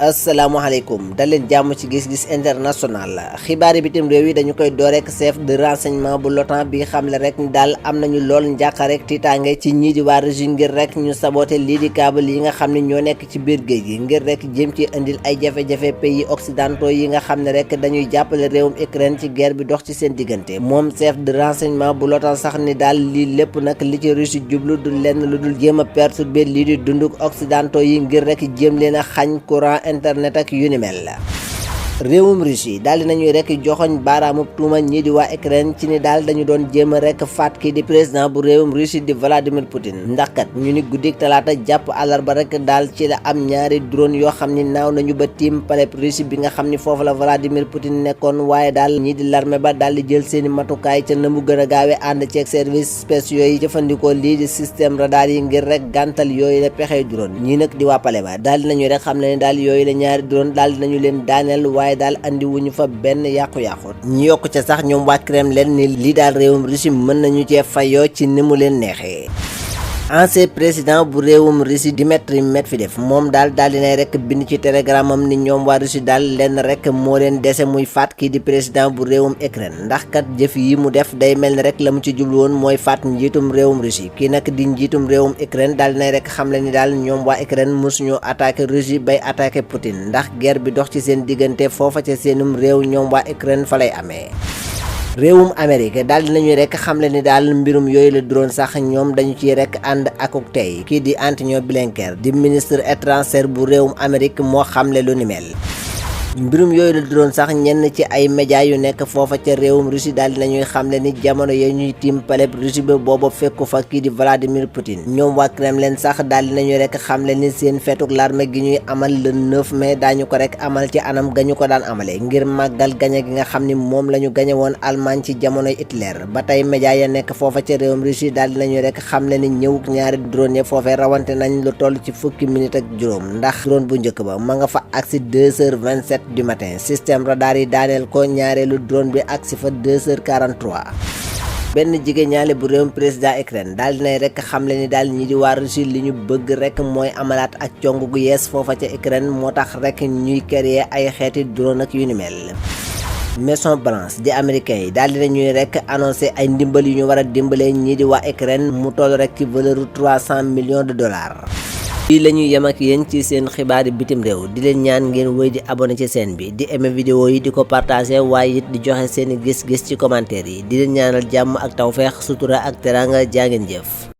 asalaamaaleykum dal leen jàmm ci gis-gis international xibaari bitim réew yi dañu koy door rek chef de renseignement bu l'OTAN bi xamle rek ni daal am nañu lool njàqa rek tiitaange ci ñii di waa Russie ngir rek ñu saboté lii di câble yi nga xam ne ñoo nekk ci biir géej gi ngir rek jëm ci indil ay jafe-jafe pays occidentaux yi nga xam ne rek dañuy jàppale réewum Ukraine ci guerre bi dox ci seen diggante moom chef de renseignement bu l'OTAN sax ni daal lii lépp nag li ci Russie jublu du lenn lu dul jéem a perturber lii di dunduk occidentaux yi ngir rek jéem leen a xañ courant internet ak yu ni mel la réewum Russie daal di nañuy rek joxoñ baaraamub tuuma ñii di waa Ukraine ci ni daal dañu doon jéem a rek faat kii di président bu réewum Russie di Vladimir Poutine ndax kat ñu ni guddik talaata jàpp àllarba rek daal ci la am ñaari drone yoo xam ni naaw nañu ba tiim palais Russie bi nga xam ni foofu la Vladimir Poutine nekkoon waaye daal ñii di l'armée ba daal di jël seeni matukaay ca na mu gën a gaawee ànd ceeg service spéciaux yi jëfandikoo lii di système radar yi ngir rek gàntal yooyu la pexey drone ñii nag di waa palais ba daal di nañu rek xam ne daal yooyu la ñaari drone daal di nañu leen daaneel waaye daal andi wuñu fa benn yàqu-yàqu ñu yokk ca sax ñoom waa Kremlin ni lii daal réewum Russie mën nañu cee fayoo ci ni mu leen neexee ancien président bu réewum Russie Dmitry Medvedev moom daal dinay rek bind ci telegram am ni ñoom waa Russie daal lenn rek moo leen dese muy faat kii di président bu réewum Ukraine ndax kat jëf yi mu def day mel ni rek la mu ci jublu woon mooy faat njiitum réewum Russie kii nag di njiitum réewum Ukraine daal dinay rek xamle ni daal ñoom waa Ukraine mosuñu attaqué Russie bay attaqué Poutine ndax guerre bi dox ci seen diggante foofa ca seenum réew ñoom waa Ukraine fa lay amee réewum Amérique daal dinañuy rek xamle ni daal mbirum yooyu la drone sax ñoom dañu ciy rek ànd akuk tey kii di Antony Blinken di ministre étranger bu réewum Amérique moo xamle lu ni mel mbirum yooyu la drone sax ñenn ci ay médias yu nekk foofa ca réewum Russie daal dinañuy xamle ni jamono ya ñuy tiim palais Russie ba booba fekku fa kii di Vladimir Poutine ñoom waa Kremlin sax daal dinañuy rek xamle ni seen feetuk l'armée gi ñuy amal le 9 mai daañu ko rek amal ci anam gañu ko daan amale ngir màggal gañe gi nga xam ni moom la ñu gañe woon Allemagne ci jamonoy Hitler ba tey médias ya nekk foofa ca réewum Russie daal dinañuy rek xamle ni ñëwuk ñaari drone ya foofee rawante nañ lu toll ci fukki minute ak juróom ndax drone bu njëkk ba ma nga fa agsi 2h27 du matin système radar yi daaneel ko ñaareelu drone bi agsi fa 2h43 benn jigéen ñaale bu réewum président Ukraine daal dinay rek xamle ni daal ñi di waa Russie li ñu bëgg rek mooy amalaat ak cong gu yees foofa ca Ukraine moo tax rek ñuy créer ay xeeti drone ak yu ni mel Maison Blanche di américain yi daal dina ñuy rek annoncé ay ndimbal yu ñu war a dimbalee ñii di waa Ukraine mu toll rek ci valeur 300 millions de dollars fii la ñuy yem ak yéen ci seen xibaari bitim réew di leen ñaan ngeen wéy di abonné ci chaîne bi di aimer vidéo yi di ko partager waaye it di joxe seeni gis-gis ci commentaire yi di leen ñaanal jàmm ak tawfeex sutura ak teranga jaa ngeen jëf